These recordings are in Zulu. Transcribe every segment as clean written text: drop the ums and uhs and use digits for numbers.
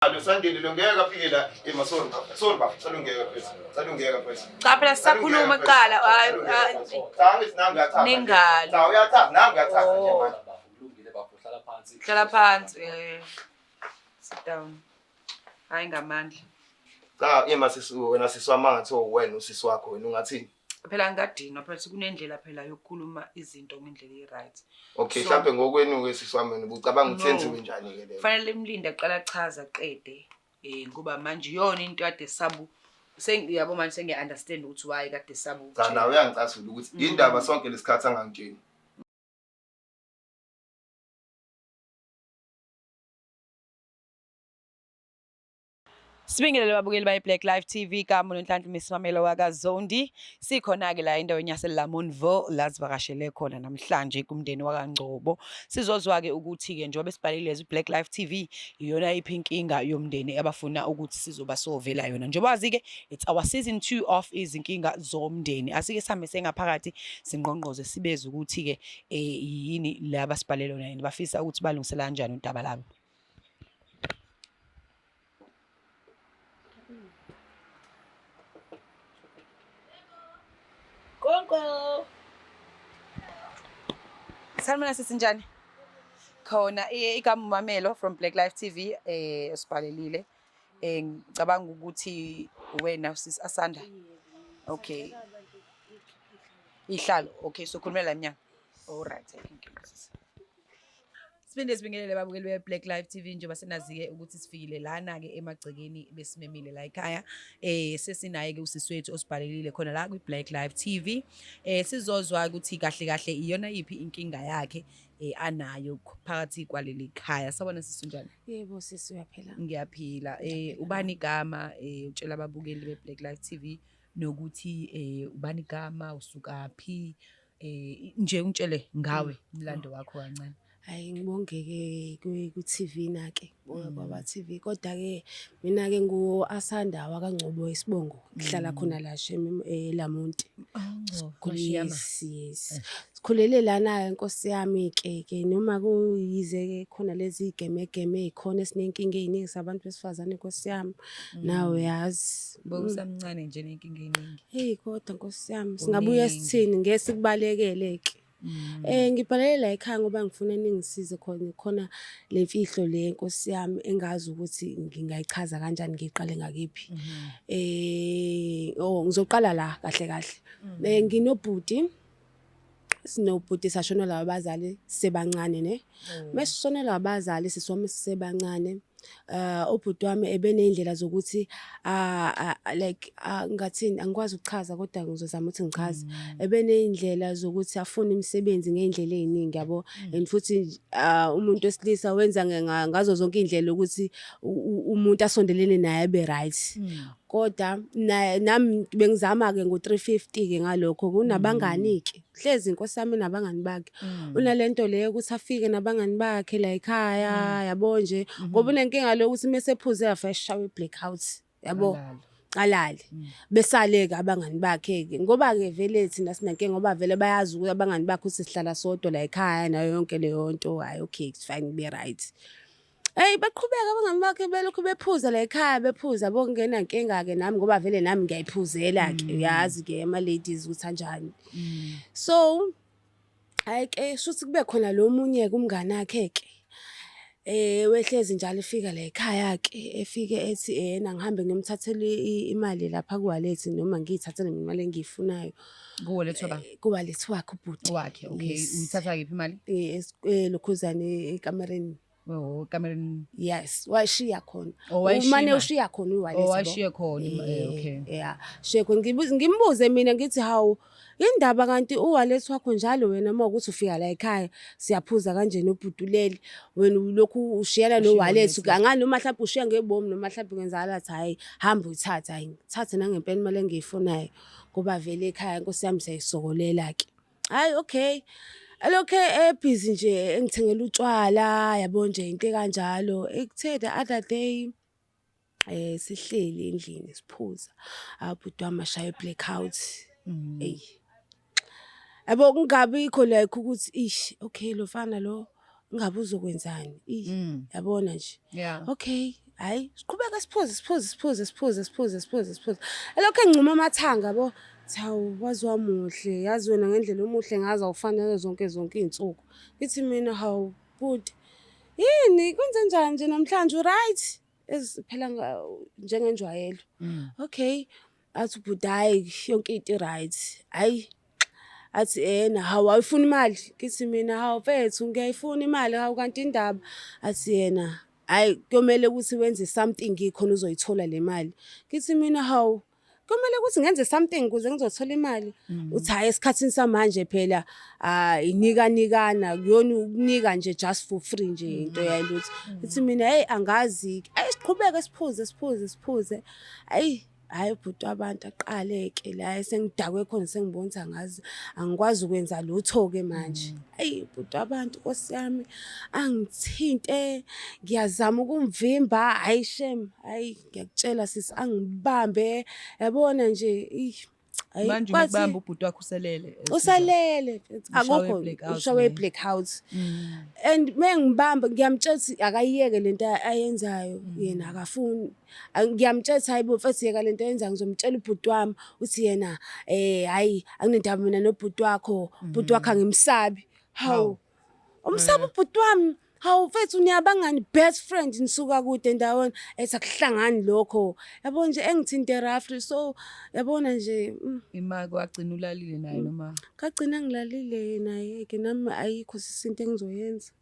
Lo Sandile lo ngeke afike la. Ema sorry baba. Sorry baba. Salungeka mfethu. Salungeka mfethu. Cha phela sisakhuluma kuqala. Hayi hayi. Cha ngithi nangu uyachaza. Ningalo. Cha uyachaza nangu uyachaza nje Oh. manje. Kulungile bafo, hlala phansi. Hlala phansi. Eh. Sit down. Hayi ngamandla. Cha ima sisi wena sisi wami angathiwa uwena usisi wakho wena ungathini? Phela ngadinwa phela kunendlela phela yokukhuluma izinto ngendlela e-right. Okay So- mhlambe ngokwenu ke sisi wami wena ubucabanga ukuthi No. yenziwe njani ke leyo? Kufanele imlinde aqala achaze aqede. Eh ngoba manje iyona into kade sabu sengiyabo manje sengiya understand ukuthi why kade sabu. Cha nawe uyangicasula ukuthi indaba sonke lesikhathi angangitsheli. Sibingelele babukeli baye Black Life TV kamo noNhlanhla Misimamelo wakaZondi. Sikhona ke la endaweni yase Lamontville la sivakashele khona namhlanje kumndeni wakaNgcobo. Sizozwa ke ukuthi ke njengoba sibhalile lezi Black Life TV iyona iphi inkinga yomndeni abafuna ukuthi sizoba sovela yona. Njengoba wazi ke it's our season 2 of izinkinga zomndeni. Asike sihambe sengaphakathi singqongqoze sibeze ukuthi ke eh yini la basibhalele yona yini bafisa ukuthi balungisela kanjani udaba labo. Gogo. Sanibona sisi njani? Khona igama uMamelo from Black Life TV eh usibhalelile. Eh ngicabanga ukuthi wena sisi Asanda. Okay. Ihlalo. Okay, so khulumela emnyango. All right, thank you sisi. Siphinde sibingelele babukeli be-Black Life TV njengoba senazi-ke ukuthi sifikile lana-ke emagcekeni besimemile la ekhaya. Eh sesinaye-ke usisi wethu osibhalelile khona la kwi-Black Life TV. Eh sizozwa ukuthi kahle kahle iyona yiphi inkinga yakhe eh anayo phakathi kwaleli khaya. Sabona sisi unjani? Yebo sisi uyaphila. Ngiyaphila. Eh ubani igama eh utshela ababukeli be-Black Life TV nokuthi eh ubani igama usukaphi eh nje ungitshele ngawe umlando wakho kancane. Hayi ngibonge-ke ku-TV na-ke, ngibonge kwaba TV. Kodwa-ke mina-ke ngu Asanda wakaNgcobo isibongo, ngihlala khona la shem eLamonti. Yes, yes. Sikhulele lana-ke Nkosi yami-ke ke noma kuyize-ke khona lezi gemegeme ey'khona esinenkinga ey'ningi sabantu besifazane Nkosi yami. Nawe uyazi. Bowusamncane nje nenkinga eningi. Hey kodwa Nkosi yami singabuye Kuningi. sithini ngeke sikubalekele-ke. Eh ngibhalele la ekhaya ngoba ngifuna ningisize khona khona le mfihlo le Nkosi yami engazi ukuthi ngingayichaza kanjani ngiqale ngakephi. Eh oh ngizoqala la kahle kahle. Eh nginobhuti sinobhuti sashonelwa abazali sebancane ne. Mesishonelwa abazali siswami sisebancane. Ubhuti wami ebeney'ndlela zokuthi like ngathini angikwazi ukuchaza kodwa ngizozama ukuthi ngichaze. Ebeney'ndlela zokuthi afune imisebenzi ngey'ndlela ey'ningi yabo and futhi umuntu wesilisa wenza ngazo zonke iy'ndlela ukuthi umuntu asondelene naye abe right. Kodwa nami bengizama-ke ngo-350-ke ngalokho kunabangani-ke. Hlezi inkosi yami nabangani bakhe. Unalento leyo ukuthi afike nabangani bakhe la ekhaya yabo nje ngoba unenkinga lo ukuthi mase ephuze afike ashawe i-blackout yabo. Alale. Besale-ke abangani bakhe-ke ngoba-ke vele thina sinenkinga ngoba vele bayazi ukuthi abangani bakhe ukuthi sihlala sodwa la ekhaya nayo yonke leyo nto. Hhayi okay it's fine kube right. Eyi baqhubeka abangani bakhe belokhu bephuza la ekhaya bephuza bokungena nkinga-ke nami ngoba vele nami ngiyayiphuzela-ke uyazi-ke ama-ladies ukuthi anjani. So hhayi-ke shuthi kube khona lo munye-ke umngani wakhe-ke wehlezi njalo efika la ekhaya-ke efike ethi ena ngihambe ngiyomthathela imali lapha ku-wallet noma ngiyithathele mina imali engiyifunayo. Ku-wallet waba? Ku-wallet wakhe ubhuti. Wakhe, okay. Yes. Uyithatha kephi imali? Lokhuzane ekamereni. Oh, kamereni. Yes, wayishiya khona. Oh, wayishiya Umane imali? ushiya khona i-wallet. Oh, yabo. wayishiya khona okay. Yeah, shiye khona. Ngimbuze mina ngithi hawu indaba kanti u-wallet wakho njalo wena uma ukuthi ufika la ekhaya siyaphuza kanje nobhutuleli wena ulokhu ushiyana Ushiya no-wallet wallet. angani noma mhlawumbe ushiya ngebomu noma mhlawumbe kwenzakala athi hhayi hamba uyithathe hhayi ngithathe nangempela imali engiyifunayo ngoba vele ekhaya inkosi yami siyayisokolela ke. Hhayi okay. Elokhu ebhizi nje engithengela utshwala yabo nje into ekanjalo. Ekuthe the other day sihleli endlini siphuza, ubhuti wami ashaye i-blackout. Eyi. Yabo kungabikho like ukuthi ish okay lo mfana lo ngabe uzokwenzani. Yabona nje. Yeah. Okay. Hhayi, siqhubeke siphuze siphuze siphuze siphuze siphuze siphuze siphuze. Elokhu engincuma amathanga yabo. Ngithi hawu waze wamuhle, yazi wena ngendlela omuhle ngazo awufani nazo zonke zonke iy'nsuku. Ngithi mina hawu bhuti, yini kwenzenjani nje namhlanje u-right? Phela njengenjwayelo. Okay, athi ubhuti hhayi yonke into i-right. Hhayi, athi ena hawu awuyifuni imali? Ngithi mina hawu mfethu ngiyayifuna imali hawu kanti indaba. Athi yena hhayi kuyomele ukuthi wenze something khona uzoyithola le mali. Ngithi mina hawu kumele ukuthi ngenze something ukuze ngizothola imali. Uthi hhayi esikhathini samanje phela inikanikana kuyona ukunika nje just for free nje into yayilutho. Ngithi mina hheyi angazi-ke. Ayi siqhubeke siphuze siphuze siphuze. Hhayi hhayi ubhuti wabantu aqale-ke la esengidakwe khona sengibona ukuthi angazi angikwazi ukwenza lutho-ke manje. Eyi ubhuti wabantu Nkosi yami angithinte ngiyazama ukumvimba hhayi shame hhayi ngiyakutshela sisi angibambe yabona nje hhayi Manje kwathi ukubamba ubhuti wakho uselele. usalele Ushawe akukho i-blackout ushawe naye. i-blackout and mengibamba ngiyamtshela ukuthi akayiyeke lento ayenzayo yena akafuni. Ngiyamtshela ukuthi hayi bo mfethu yeka lento oyenzayo ngizomtshela ubhuti wami uthi yena hhayi anginendaba mina nobhuti wakho, ubhuti wakho angimsabi. Hawu, umsaba ubhuti wami? Hawu mfethu niyabangani best friend nisuka kude ndawonye. Ethi akuhlangani lokho. Yabo nje engithinte roughly so yabona nje Ima kwagcina ulalile naye noma? Ngagcina ngilalile naye-ke nami ayikho sisi into engizoyenza.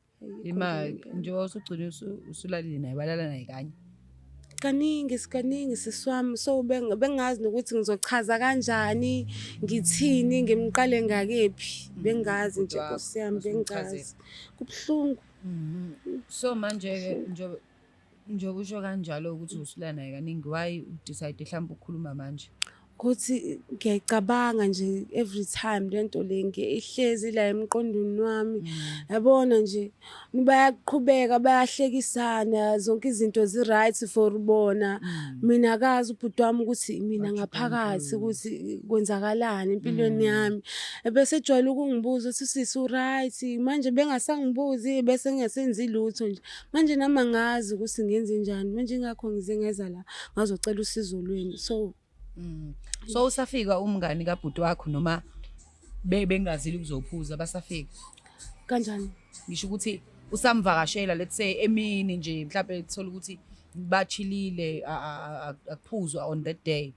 Ima njengoba usugcine usulalile naye walala naye kanye. Kaningi kaningi sisi wami so bengazi nokuthi ngizochaza kanjani ngithini ngimqale ngakephi bengazi nje Kodwa Nkosi yami usumchazela. bengazi kubuhlungu. So manje-ke njengoba usho kanjalo ukuthi usulala naye kaningi why udecide mhlawumbe ukukhuluma manje? Ukuthi ngiyayicabanga nje every time lento le ihlezi la emqondweni wami. Yabona nje bayaqhubeka bayahlekisana zonke izinto zi-right for bona. Mina akazi ubhuti wami ukuthi mina What you going ngaphakathi through. ukuthi kwenzakalani empilweni yami. Bese ejwayele ukungibuza ukuthi sisi u-right manje bengasangibuzi bese ngingasenzi lutho nje. Manje nami angazi ukuthi ngenze njani manje ingakho ngize ngeza la ngazocela usizo lwenu. So So usafika umngani kabhuti wakho noma bengazile ukuzophuza basafika? Kanjani? Ngisho ukuthi usamvakashela let's say emini nje mhlawumbe thola ukuthi bachilile akuphuzwa on that day.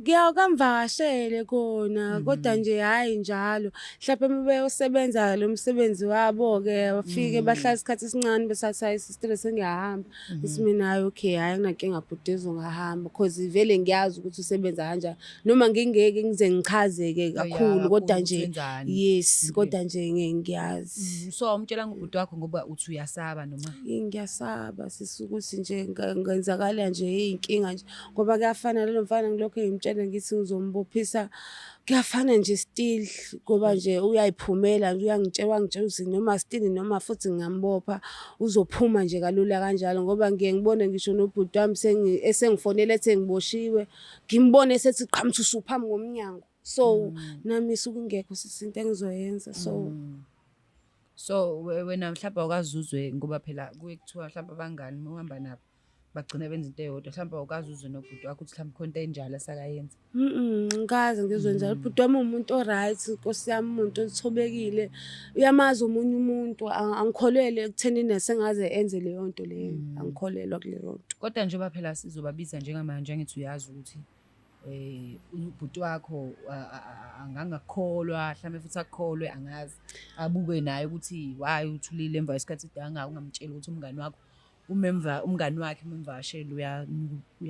Ngiyakamvakashele kona kodwa nje hhayi njalo. Mhlawumbe uma beyosebenza lo msebenzi wabo-ke bafike bahlale isikhathi esincane besathi hayi sister sengiyahamba. Ngithi mina hhayi okay hhayi anginankinga bhuti ungahamba cause vele ngiyazi ukuthi usebenza kanjani. Noma ngingeke ngize ngichaze-ke kakhulu kodwa kakhulu nje ukuthi wenzani. yes kodwa nje ngiyazi. So awumtshelanga ubhuti wakho ngoba uthi uyasaba noma? Ngiyasaba sisi ukuthi nje ngenzakala nje iy'nkinga nje ngoba kuyafana nalo mfana ngilokhu ngimtshela ngithi ngizombophisa kuyafana nje still ngoba nje uyayiphumela nje uyangitshela wangitshela ukuthi noma still noma futhi ngingambopha uzophuma nje kalula kanjalo ngoba ngiye ngibone ngisho nobhuti wami esengifonela ethi ngiboshiwe ngimbone esethi qhamuthi usuphambi komnyango so nami suke ingekho sisi into engizoyenza so So wena mhlawumbe awukaze uzwe ngoba phela kuye kuthiwa mhlawumbe abangani uma uhamba nabo bagcina benza into eyodwa mhlawumbe awukaze uzwe nobhuti wakho ukuthi mhlawumbe khona into enjalo asakayenza. Ngikaze ngizwe njalo. Ubhuti wami uwumuntu o-right, Nkosi yami, umuntu othobekile. Uyamazi omunye umuntu, angikholelwa ekuthenini sengaze enze leyo nto leyo. Angikholelwa kuleyo nto. Kodwa njengoba phela sizobabiza njengamanje angithi uyazi ukuthi ubhuti wakho angangakukholwa mhlawumbe futhi akukholwe angazi abuke naye ukuthi why uthulile emva kwesikhathi eside kangaka ungamtsheli ukuthi umngani wakho umemva umngani wakhe umemvakashela uya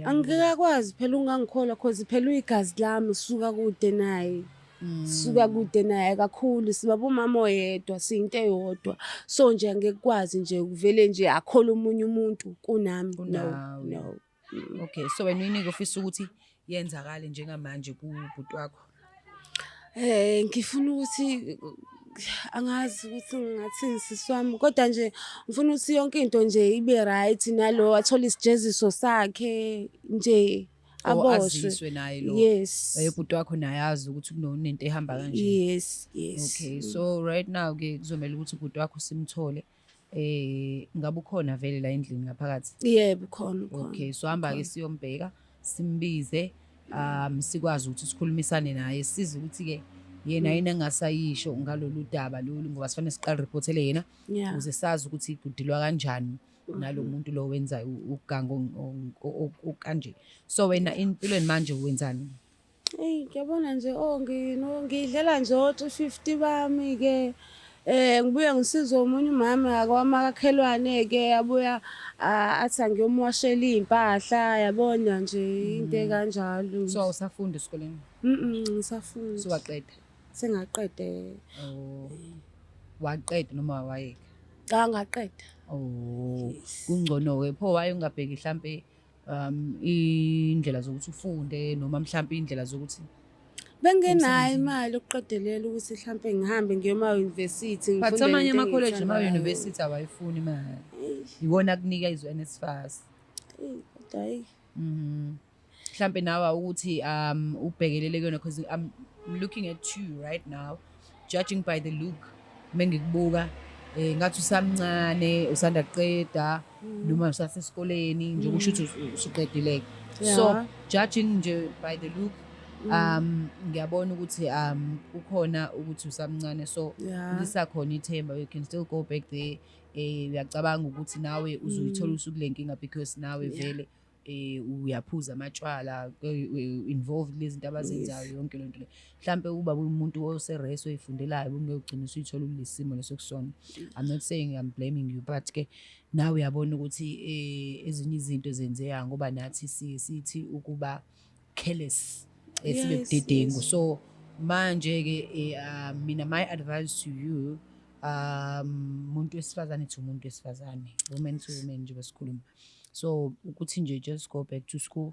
Angikakwazi phela ungangikholwa cause phela uyigazi lami sisuka kude naye. Sisuka kude naye kakhulu sibaba umama oyedwa siyinto eyodwa. So nje angeke kwazi nje kuvele nje akholwe omunye umuntu kunami. No, Kunawe. no. Okay, so wena uyinike ofisa ukuthi yenzakale njengamanje kubhuti wakho? Ngifuna ukuthi angazi ukuthi ngingathini sisi wami kodwa nje ngifuna ukuthi yonke into nje ibe right nalo athole isijeziso sakhe nje Or aboshwe. aziswe naye lo Yes. ubhuti wakho naye azi ukuthi kunento ehamba kanje. Yes, yes. Okay, so right now ke kuzomela ukuthi ubhuti wakho simthole. Ngabe ukhona vele la endlini ngaphakathi? Yebo, khona, ukhona. Okay, so hamba ke siyombheka, simbize, sikwazi ukuthi sikhulumisane naye, size ukuthi ke yena yini engasayisho ngalolu daba lolu, ngoba sifanele siqale reportele yena ukuze sazi ukuthi kudilwa kanjani nalo muntu lo wenza uganga okanje. So wena empilweni manje wenzani? Eyi, ngiyabona nje, oh, ngidlela nje o-350 bami-ke. Ngibuye ngisizwe omunye umama akwamakhelwane-ke, abuya athi angiyomuwashela iy'mpahla, yabona nje into ekanjalo. So awusafundi esikoleni? Ngisafundi. Suwaqeda? Sengaqede. Oh. Waqeda noma wayeka? Cha, ngaqeda. Oh, Yes. kungcono-ke pho waye ungabheki hlampe indlela zokuthi ufunde noma mhlampe indlela zokuthi Bengenayo emsebenzini. imali yokuqedelela ukuthi mhlampe ngihambe ngiye ema-university But ngifunde amanye lento ama-college engiyithandayo. nama-university awayifuni imali. Eyi, Iwona akunika izo-NSFAS. eyi, kodwa eyi. Mhlampe nawe ukuthi ubhekelele kuyona, because I'm looking at you right now, judging by the look, mengikubuka ngathi usamncane, usanda kuqeda noma usasesikoleni nje, kusho ukuthi usuqedile. So judging nje by the look, ngiyabona ukuthi kukhona ukuthi usamncane, so lisakhona ithemba, you can still go back there. Uyacabanga ukuthi nawe uzoyithola usukule nkinga, because nawe vele uyaphuza amatshwala, involved kulezi zinto abazenzayo, yonke lento le. Mhlambe uba umuntu oseres oyifundelayo, ungeke ugcine usuyithola kulesi simo leso kusona. I'm not saying I'm blaming you, but ke nawe uyabona ukuthi ezinye izinto zenzeka ngoba nathi sithi ukuba careless, sibe budedengu. So manje ke mina my advice to you, umuntu wesifazane to umuntu wesifazane, woman to woman nje besikhuluma, so ukuthi nje just go back to school,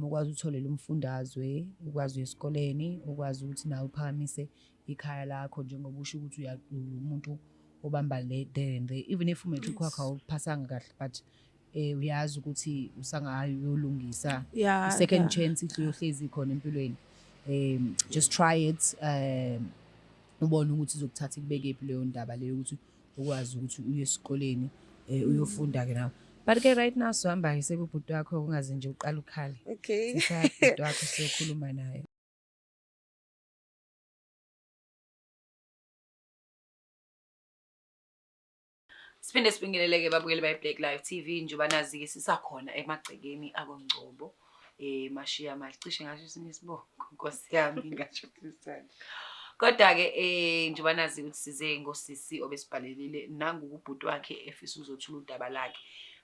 ukwazi utholele umfundazwe, ukwazi uye esikoleni, ukwazi ukuthi nawe uphakamise ikhaya lakho, njengoba usho ukuthi umuntu obamba le there and there, even if umatric wakho awuphasanga kahle, but uyazi ukuthi usangayi uyolungisa. I-second chance ihlezi ikhona empilweni. Just try it, ubone ukuthi izokuthatha ikubeke phi leyo ndaba leyo, ukuthi ukwazi ukuthi uye esikoleni, uyofunda ke nawe. But ke right now sihamba ke sekubhuti wakho, ungaze nje uqale ukhale. Okay. Sisaya kubhuti wakho siyokhuluma naye. Siphinde sibingeleleke babukeli bayi Black Life TV, njengoba nazi-ke sisakhona emagcekeni akoNgcobo, Mashiya mahle, cishe ngasho esinye isibongo, Nkosi yami, ngasho isithando. Kodwa-ke njengoba nazi ukuthi size ngosisi obesibhalelile nangu ubhuti wakhe efisa uzothula udaba lakhe.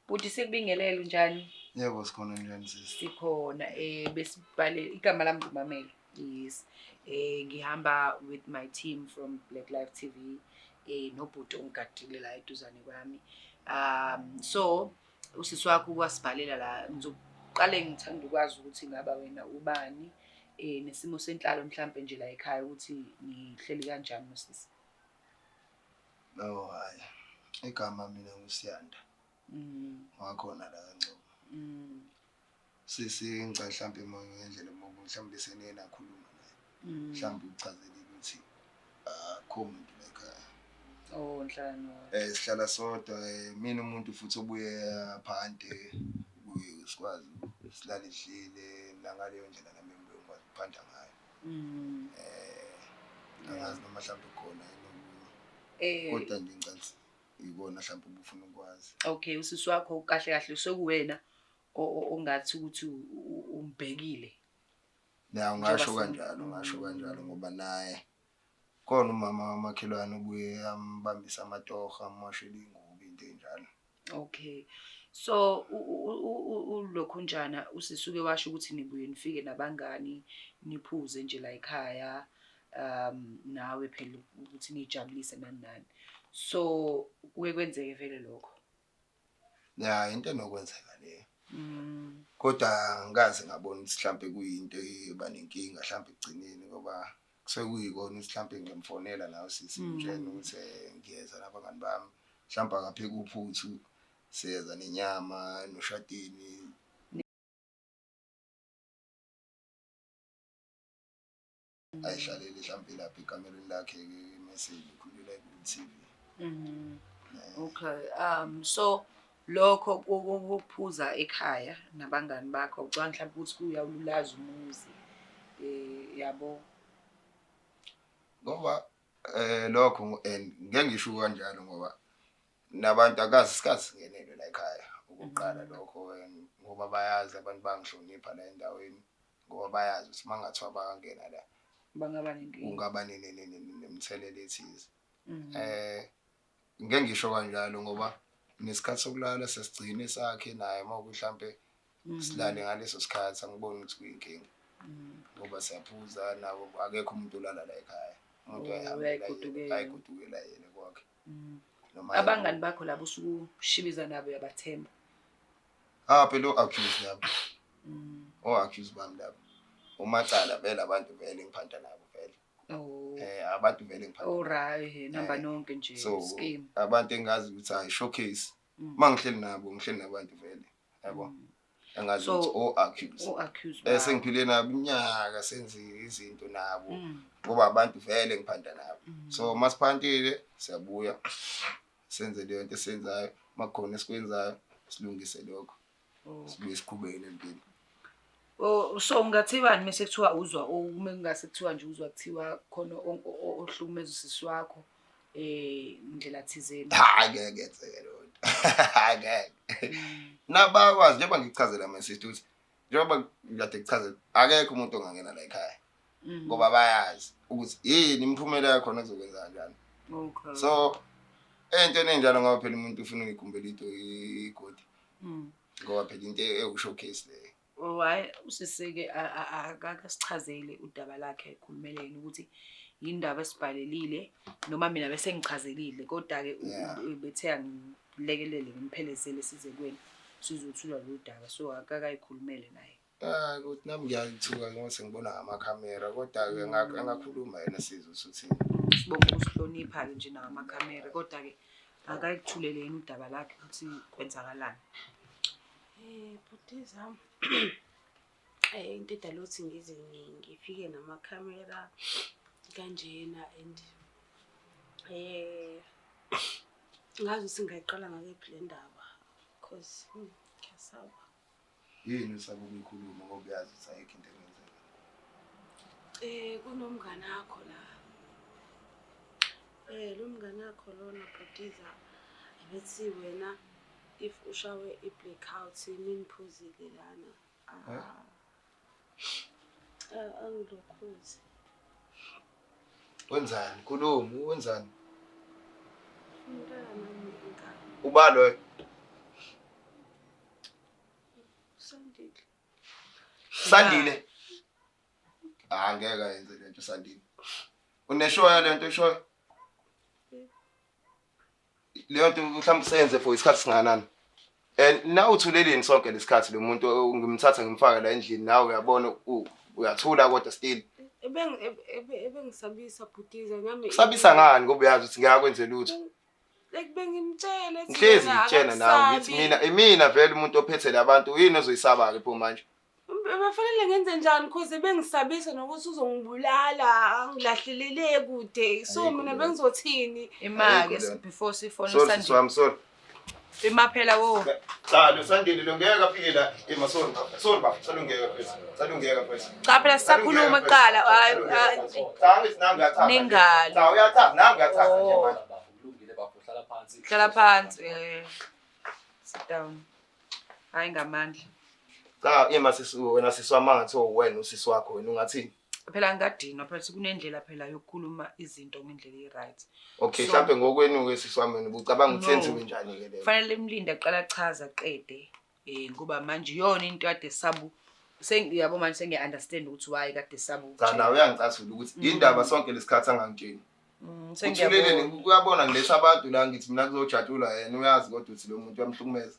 Bhuti, sikubingelele, unjani? Yebo, sikhona, njani sisi? Sikhona. Besibhale igama lami nguMamelo. Yes. Ngihamba with my team from Black Life TV, nobhuti ongigadile la eduzane kwami. So usisi wakho wasibhalela la, ngizoqale ngithanda ukwazi ukuthi ngaba wena ubani, nesimo senhlalo mhlambe nje la ekhaya, ukuthi nihleli kanjani nosisi. No, hayi. Igama mina nguSiyanda. Wakhona la kaNgcobo. Sisi, ngicela mhlambe ngendlela mhlawumbe seniye nakhuluma naye. Mhlawumbe uchazelile ukuthi akho umuntu la ekhaya. Oh, nihlala no. Sihlala sodwa, mina umuntu futhi obuye phante, kuye sikwazi silale sidlile, nangaleyo ndlela nami ngibuye ngikwazi ukuphanda ngayo. Angazi noma mhlawumbe khona yini okunye. Kodwa nje ngicela ikona mhlawumbe ubufuna ukwazi. Okay, usisi wakho kahle kahle sekuwena ongathi ukuthi umbhekile. Ya, ungasho Njengoba kanjalo, ungasho kanjalo, ngoba naye khona umama wamakhelwane ubuye ambambisa amatoho, amwashele ingubo, into enjalo. Okay. So ulokhunjana usisuke washo ukuthi nibuye nifike nabangani, niphuze nje la ekhaya, nawe phela ukuthi nijabulise nani nani. So kuke kwenzeke vele lokho? Ya, into enokwenzeka leyo. Kodwa angikaze ngabona ukuthi mhlambe kuyinto eba nenkinga mhlambe ekugcineni, ngoba kusuke kuyikona ukuthi mhlambe ngiyamfonela nawe sisi, ngimtshele ukuthi ngiyeza nabangani bami, mhlambe akapheke uphuthu, siyeza nenyama noshatini. Ayihlalele mhlambe lapha ekamereni lakhe-ke, mese kukhulula ku-TV. Okay. So lokho kokuphuza ekhaya nabangani bakho ucabanga mhlawumbe ukuthi kuyawululaza umuzi. Yabo. Ngoba lokho and ngeke ngisho kanjalo ngoba nabantu akazi sikazi singenelwe la ekhaya okokuqala lokho, and ngoba bayazi abantu bangihlonipha la endaweni, ngoba bayazi ukuthi mangathiwa bangena la Bangaba nenkinga. kungaba nemithelela ethize. Ngeke ngisho kanjalo ngoba nesikhathi sokulala sesigcine sakhe naye, uma mhlambe silale ngaleso sikhathi angiboni ukuthi kuyinkinga, ngoba siyaphuza nabo, akekho umuntu olala la ekhaya, umuntu Oh, uyayihambela yena, uyayigodukela. Ayigodukela yena kwakhe. Noma Abangani bakho labo usukushibiza nabo uyabathemba? Ah, phela o-accuse labo, o-accuse bami labo, umacala vele, abantu vele ngiphanta nabo vele. Oh. Abantu vele ngiphanta. Alright, namba nonke nje So scheme. abantu engazi ukuthi hayi, showcase uma ngihleli nabo, ngihleli nabantu vele yabo engazi So, ukuthi o-accuse O-accuse. Sengiphile nabo iminyaka, senze izinto nabo, ngoba abantu vele ngiphanta nabo. So masiphantile siyabuya senze leyo nto esiyenzayo, makukhona esikwenzayo silungise lokho, sibuye siqhubeke nempilo. Oh, so ungathiwani mase kuthiwa uzwa, uma kungase kuthiwa nje uzwa kuthiwa khona ohlukumeza usisi wakho indlela thizeni? Hayi, ngeke yenzeke leyo nto, hayi ngeke. Nabakwazi njengoba ngikuchazela, my sister, ukuthi njengoba ngikade kuchazela, akekho umuntu ongangena la ekhaya ngoba bayazi ukuthi yini imiphumela yakhona, kuzokwenza kanjani. So entweni enjalo, ngoba phela umuntu ufuna ukuyigumbela into igodi, ngoba phela into ewu-showcase leyo. Oh, hhayi, usisi-ke akasichazele udaba lakhe, ekhulumele yena ukuthi yindaba esibhalelile noma mina bese ngichazelile, kodwa-ke bethe angilekelele ngimphelezele size kuwena sizothula lolu daba, so akakayikhulumele naye. Ah, ukuthi nami ngiyathuka ngoba sengibona ngamakhamera, kodwa-ke angakhuluma yena sizwe ukuthi uthini. Sibonga ukusihlonipha-ke nje namakhamera, kodwa-ke akayikuthulele yena udaba lakhe ukuthi kwenzakalani. Bhutiza, into edala ukuthi ngize ngifike namakhamera kanjena and ngazi ukuthi ngingayiqala ngakephi le ndaba cause ngiyasaba. Yini usaba ukuyikhuluma, ngoba uyazi ukuthi ayikho into engenzeka? Kunomngane wakho la. Lo mngane wakho lona, bhutiza, ebethi wena if ushawe i-blackout meniphuzile lana, ah, angilokhuzi. Wenzani? Khuluma, wenzani? Umntwana nami ingane. Uba loyo? Sandile. Sandile. Ah, ngeke ayenze lento Sandile. Uneshoya lento eshoyo? Leyo nto mhlawumbe useyenze for isikhathi singakanani? And na uthuleleni sonke lesikhathi lo muntu ngimthatha ngimfaka la endlini, nawe uyabona uyathula kodwa still. Ebengisabisa, bhutiza, nami. Kusabisa ngani, ngoba uyazi ukuthi ngiyakwenze lutho? Like bengimtshela ethi Ngihlezi yena ngikutshena nawe ngithi akakusabi. mina imina vele umuntu ophethe labantu, yini ozoyisaba ke pho manje? Befanele ngenze njani, cause bengisabisa nokuthi uzongibulala, angilahlelele kude, so Ayikho mina leyo. bengizothini? Ima-ke Ayikho leyo. before sifone Sorry sisi uSandile. wami, sorry. Ima phela wo. Cha, lo Sandile lo ngeke afike la. Ema, sorry baba. Sorry baba, salungeka mfethu. Salungeka mfethu. Cha phela sisakhuluma kuqala. Hayi, hayi. Cha, ngithi nangu uyachaza. Ningali. Cha, uyachaza, nangu uyachaza nje Oh. manje. Kulungile bafo, hlala phansi. Hlala phansi. Sit down. Hayi, ngamandla. Cha, ima sisi, wena sisi wami, angathiwa wena usisi wakho wena ungathini? Phela ngadinwa phela, kunendlela phela yokukhuluma izinto ngendlela e-right. Okay, So- mhlambe ngokwenu ke sisi wami wena ubucabanga ukuthi No. yenziwe njani ke leyo? Kufanele emlinde aqala achaze aqede. Ngoba manje iyona into kade sabu sengiyabo manje, sengiya-understand ukuthi why kade sabu. Cha, nawe uyangicasula ukuthi indaba sonke lesikhathi angangitsheli. Sengiyabona. Uthuleleni, uyabona ngiletha abantu la, ngithi mina kuzojatshulwa, yena uyazi kodwa ukuthi lo muntu uyamhlukumeza.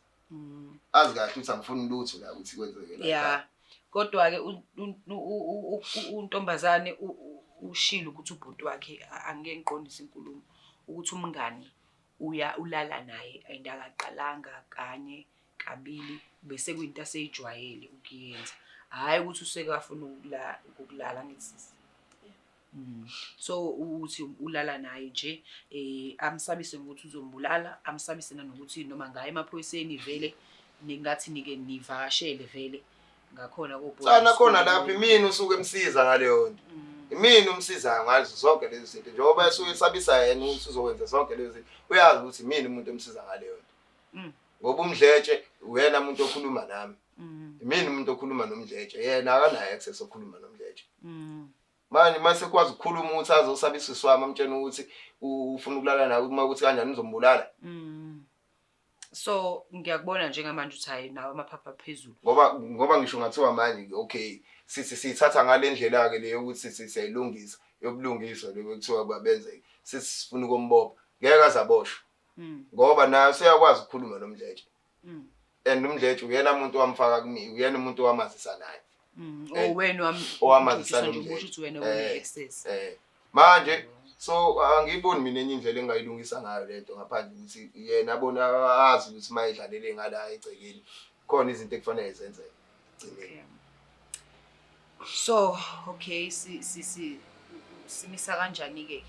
Azi kahle ukuthi angifuni lutho la ukuthi kwenzeke la. Ya. Kodwa-ke untombazane ushilo ukuthi ubhuti wakhe, angeke ngiqondise inkulumo, ukuthi umngani uya ulala naye and akaqalanga kanye kabili, bese kuyinto aseyijwayele ukuyenza. Hhayi ukuthi usekafuna ukulala, ngithi sisi. So uthi ulala naye nje amsabise ngokuthi uzombulala, amsabise nanokuthi noma ngaye emaphoyiseni vele ningathi nike nivakashele vele ngakhona ko Sana khona lapho imini usuke emsiza ngaleyo nto. Imini umsizayo ngazo zonke lezi zinto njengoba esuke esabisa yena ukuthi uzokwenza zonke lezi zinto. Uyazi ukuthi imini umuntu emsiza ngaleyo nto. Ngoba uMdletshe uyena umuntu okhuluma nami. Imini umuntu okhuluma noMdletshe, yena akanayo access okhuluma noMdletshe. Manje mase kwazi ukukhuluma ukuthi azosabisa usisi wami amtshena ukuthi ufuna ukulala nawe uma ukuthi kanjani uzombulala. So ngiyakubona njengamanje ukuthi hayi nawo amaphapha phezulu. Ngoba ngisho ngathiwa manje okay sithi siyithatha ngale ndlela ke leyo ukuthi sithi siyayilungisa yobulungiswa leyo kuthiwa babenzeke sithi sifuna ukumbopha ngeke azaboshwe. Ngoba naye useyakwazi ukukhuluma noMdletshe. And uMdletshe uyena umuntu owamfaka kimi, uyena umuntu owamazisa naye. Oh wena wami owamazisa nje noMdletshe. usho ukuthi wena une access. Manje so angiyiboni mina enye indlela engayilungisa ngayo lento ngaphandle ukuthi yena abona azi ukuthi mayidlalele ngala egcekeni khona izinto ekufanele zenzeke. Gcineni. Okay. So okay si si si simisa kanjani ke?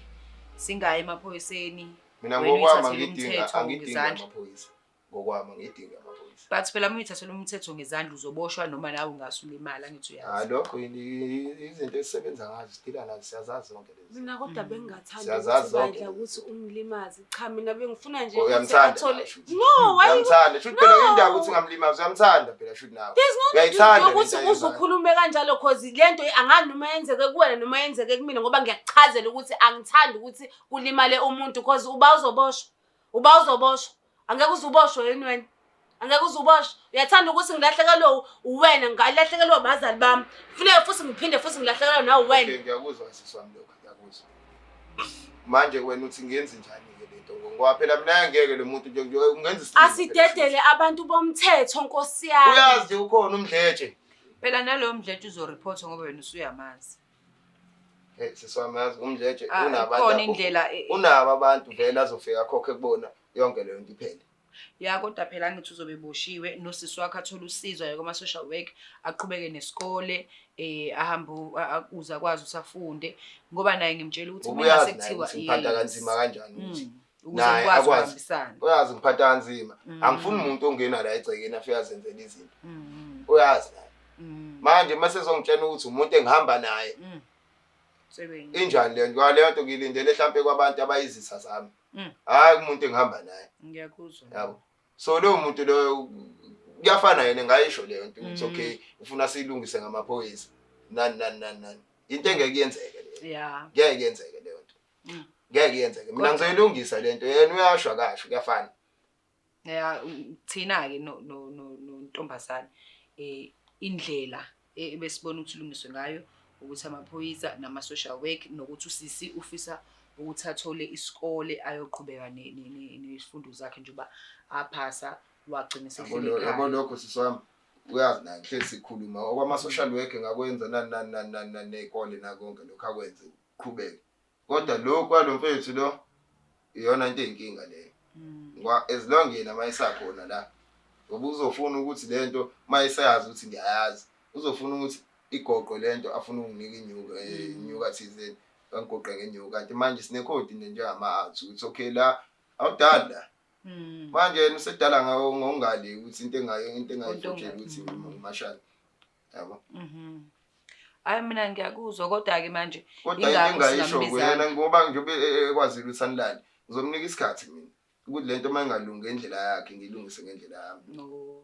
Singayi emaphoyiseni. Mina Wena ngokwami uyithathele angidingi umthetho angidingi ngezandla. amaphoyisa. Ngokwami angidingi amaphoyisa. But phela uma uyithathela umthetho ngezandla uzoboshwa noma nawe ungasulimala angithi uyazi. Hayi lokho izinto esisebenza ngazo sidila nazo siyazazi zonke lezi. Mina kodwa bengingathandi Siyazazi ukuthi zonke bandla lezi. ukuthi umlimaze. Cha mina bengifuna nje Oh, ukuthi uyamthanda athole. nawe, shuthi. No, why Uyamthanda shuthi phela No. indaba ukuthi ngamlimazi uyamthanda phela shuthi nawe. There's no need Uyayithanda yokuthi lento ayenzayo. uze ukhulume kanjalo cause lento angani noma yenzeke kuwena noma yenzeke kumina ngoba ngiyakuchazela ukuthi angithandi ukuthi kulimale umuntu cause uba uzoboshwa. Uba uzoboshwa. Angeke uze uboshwe yini wena? Angeke uze uboshwe. Uyathanda ukuthi ngilahlekelwe uwena, ngalahlekelwa abazali bami. Kufuneka futhi ngiphinde futhi ngilahlekelwe nawe wena. Okay ngiyakuzwa sisi wami lokho ngiyakuzwa. Manje wena uthi ngenze njani ke lento ngoba phela mina ngeke lo muntu nje ungenza isilima. Asidedele abantu bomthetho Nkosi yami. Uyazi nje ukhona uMdletshe. Phela nalowo Mdletshe uzoreport ngoba wena usuyamazi. Hey sisi wami yazi uMdletshe Ah, unabantu ikhona indlela unabo abantu vele azofika akhokhe kubona yonke leyo nto iphele. Ya kodwa phela angithi uzobe eboshiwe nosisi wakhe athole usizo aye kuma social work aqhubeke nesikole ahambe uze akwazi ukuthi afunde ngoba naye ngimtshela ukuthi Ngoba uma uyazi ngase naye kuthiwa ukuthi ngiphatha yes. kanzima kanjani ukuthi Ukuze naye nikwazi akwazi. ukuhambisana. Uyazi ngiphatha kanzima. Angifuni umuntu ongena la egcekeni afike azenzele izinto. Uyazi naye. Manje mase ezongitshela ukuthi umuntu engihamba naye. Sebenzi. Injani leyo nto? Kwa leyo nto ngiyilindele mhlampe kwabantu abayizitha zami. Hayi kumuntu engihamba naye. Ngiyakuzwa. Yabo. So lowo muntu loyo kuyafana yena ngayisho leyo nto ukuthi okay ufuna siyilungise ngamaphoyisa. Nani nani nani nani. Into engeke yenzeke leyo. Ngeke yenzeke leyo nto. Ngeke yenzeke. Mina ngizoyilungisa le nto. Yena uyasho akasho kuyafana. Ya thina ke no no no ntombazane indlela ebesibona ukuthi ilungiswe ngayo ukuthi amaphoyisa nama social work nokuthi usisi ufisa ukuthi athole isikole ayoqhubeka nezifundo zakhe njengoba aphasa wagcina esehleli Yabo ekhaya. lokho sisi wami uyazi naye ngihlezi sikhuluma okwama social work ngakwenza nani nani nani nani nani nezikole nakonke lokho akwenze qhubeke. Kodwa lokhu kwalomfethu lo iyona into eyinkinga leyo. Ngoba as long yena mayisakhona la ngoba uzofuna ukuthi lento mayisayazi ukuthi ngiyayazi uzofuna ukuthi igoqo lento afuna ukunginika inyuka inyuka thizeni angigoqe ngenyuka kanti manje sinekhodi nje njengama-arts ukuthi okay la awudali la. Manje yena usedala ngawo ngokungali ukuthi into engayo into engayifutsheli ukuthi ngimashana. Yabo. Hayi mina ngiyakuzwa kodwa ke manje Kodwa into engayisho kuyena ngoba nje ekwazile ukuthi anilale ngizomnika isikhathi mina ukuthi lento mayingalungi ngendlela yakhe ngilungise ngendlela yami. No.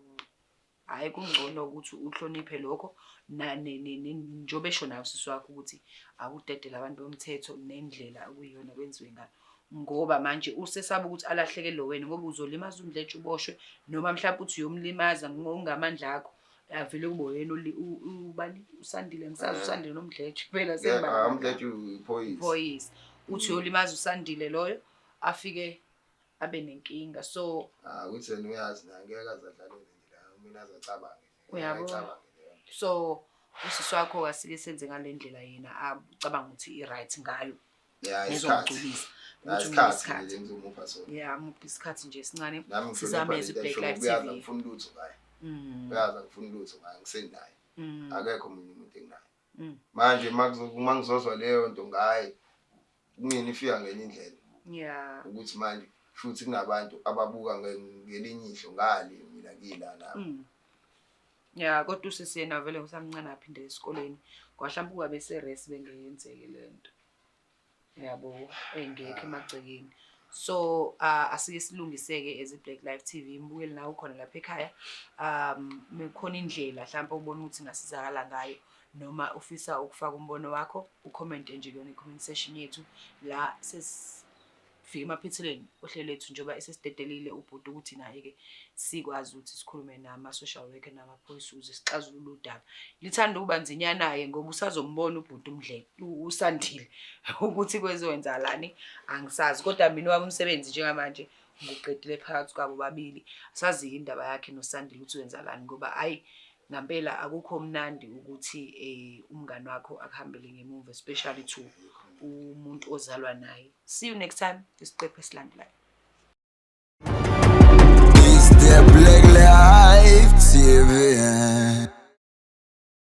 Hayi kungcono ukuthi uhloniphe lokho na njobe esho nayo sisi wakho ukuthi awudedele abantu bomthetho nendlela okuyiyona kwenziwe ngayo. Ngoba manje usesaba ukuthi alahleke lo wena ngoba uzolimaza uMdletshe uboshwe noma mhlawumbe uthi uyomlimaza ngokungamandla akho. Avele kube wena ubani uSandile ngisazi uSandile noMdletshe phela sengibala. UMdletshe uyiphoyisa. Iphoyisa. Uthi uyolimaza uSandile loyo afike abe nenkinga. So ukuthi yena uyazi naye ngeke azadlalele nje la mina azacabange. Uyabo. So usisi wakho asike senze ngale ndlela yena acabanga ukuthi i-right ngayo. Yeah, isikhathi. Ngizomgculisa. Yeah, Ukuthi umnike isikhathi isikhathi. nje ngizomupha sona. Yeah, amuphe isikhathi nje esincane. Nami Sizame ngihlonipha as lento i-Black ayishoyo, Life uyazi TV. angifuni lutho ngaye. Uyazi angifuni lutho ngaye, ngisenaye. Akekho omunye umuntu enginaye. Manje uma ngizozwa leyo nto ngaye, kumina ifika ngenye indlela ukuthi manje futhi kunabantu ababuka ngelinye ihlo ngale mina ngila nabo. Ya, kodwa usisi yena vele usamncane, aphinde esikoleni. Ngoba mhlawumbe kuba bese-res bengeyenzeke le nto. Yabo, engekho emagcekeni. So asike silungiseke as i-Black Life TV. Mbukeli nawe ukhona lapha ekhaya. Mekhona indlela mhlawumbe ubona ukuthi ngasizakala ngayo noma ufisa ukufaka umbono wakho, u-comment nje kuyona i-comment section yethu la. Sesifika emaphethelweni ohlelo lethu njengoba esesidedelile ubhuti ukuthi naye-ke sikwazi ukuthi sikhulume nama-social worker namaphoyisa ukuze sixazulule udaba. Lithanda ukuba nzinyana-ke ngoba usazombona ubhuti uMdleko, uSandile, ukuthi kwezowenzakalani angisazi, kodwa mina wami umsebenzi njengamanje ngiqedile phakathi kwabo babili. Sazi indaba yakhe noSandile ukuthi wenzalani, ngoba hhayi ngampela akukho mnandi ukuthi umngani wakho akuhambele ngemuva, especially to umuntu ozalwa naye. See you next time isiqephu esilandelayo. It's the Black Life TV.